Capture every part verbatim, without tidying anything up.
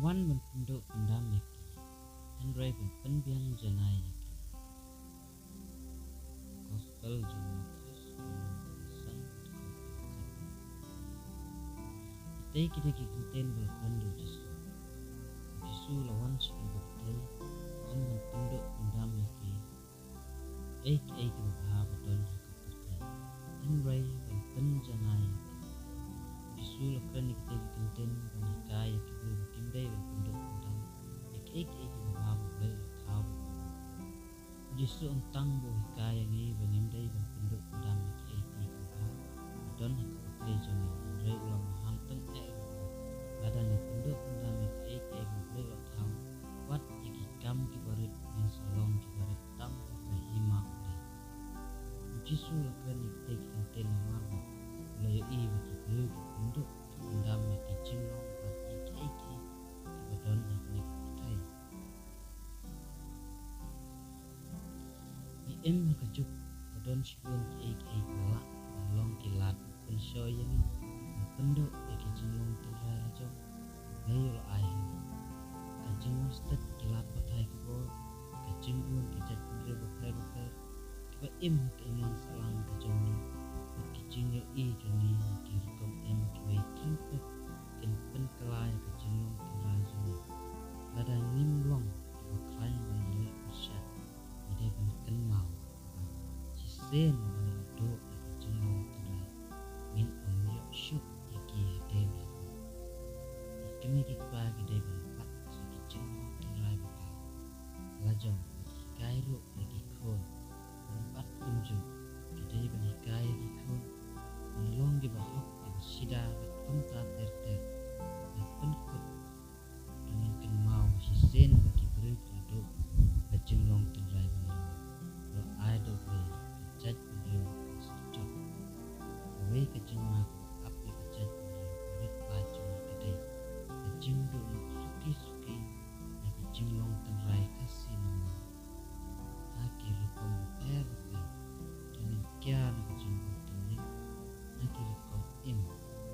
Wan ban pynduh pyndam ïa ki, hynrei ban pynbiang janai ïa ki. Gospel jong u Mathaios, lynnong ba san, dkhot khatwei. Kitei ki dei ki kyntien ba la kren da u Jisu. U Jisu u la wan sha kane ka pyrthei ym ban pynduh pyndam ïa ki ei ki ei kiba bha ba don ha ka pyrthei, hynrei ban pynjanai ïa ki. U Jisu u la kren ïa kitei ki kyntien ban hikai ïa ki briew ba kim dei ban pynduh pyndam ïa ki ei ki ei kiba bha ba U Blei u la thaw. U Jisu ym tang ba u hikai ïa ngi ba ngim dei ban pynduh pyndam ïa ki ei ki ei kiba bha ba don ha ka pyrthei jong ngi, hynrei u la maham tyngeh ruh ba lada ngi pynduh pyndam ïa ki ei ki ei ba U Blei u la thaw, wat ïa ki kam kiba rit ngin sa long kiba rit tam ha ka hima U Blei. U Jisu u la kren ïa kitei ki kyntien namar ba u la ïohi ba ki briew ki pynduh ki pyndam ïa ki jinglong bad ïa ki ei ki ei kiba don ha kane ka pyrthei. Ngi im ha ka juk ba don shibun ki ei ki ei kiba lah ban long ki lad ban pynshoi ïa ngi ban pynduh ïa ki jinglong tynrai la jong U Blei u la ai ha ngi. Ka jingwan stet ki lad pathai khubor, ka jingbun ki jaitbynriew bapher bapher kiba im ha ka imlang sahlang ka jong ngi, bad ki jingïohi jong ngi ha ki rukom im kiwei teng teng kin pynkylla ïa ka jinglong tynrai jong ngi. Lada ngim long kiba khlaiñ ban ïaleh pyrshah, ngi dei ban kynmaw ba shisien ba ngi la duh ïa ka jinglong tynrai, ngin ym ïoh shuh ïa ki hadien la jong. Ki kmie ki kpa ki dei ban bat sha ki jinglong tynrai ba bha la jong bad hikai ruh ïa ki khun ban bat kumjuh. Ki dei ban hikai ïa ki khun ban long kiba hok kiba sida bad kumta ter ter, ban pynkut ba ngin kynmaw ba shisien ba ki briew ki la duh ka jinglong tynrai ba ngi la ai da U Blei, ka jaitbynriew ka syrchot. Kawei ka jingma kaba ap ïa ka jaitbynriew ka rit paid jong ngi ka dei ka jingduh noh suki suki ïa ka jinglong tynrai Khasi namar ha ki rukom bapher bapher, ki ngin kiar na ka jingbun tynrai, na ki rukom im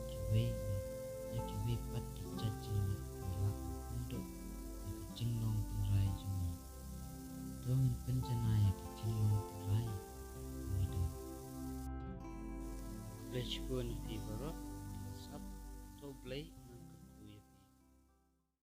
kiwei, na kiwei pat ki jait jingmut kiba lah ban pynduh ïa ka jinglong tynrai jong ngi. To ngin pynjanai ïa ka jinglong tynrai ba ngi don. Khublei shibun ïa phi baroh, sap to Blei.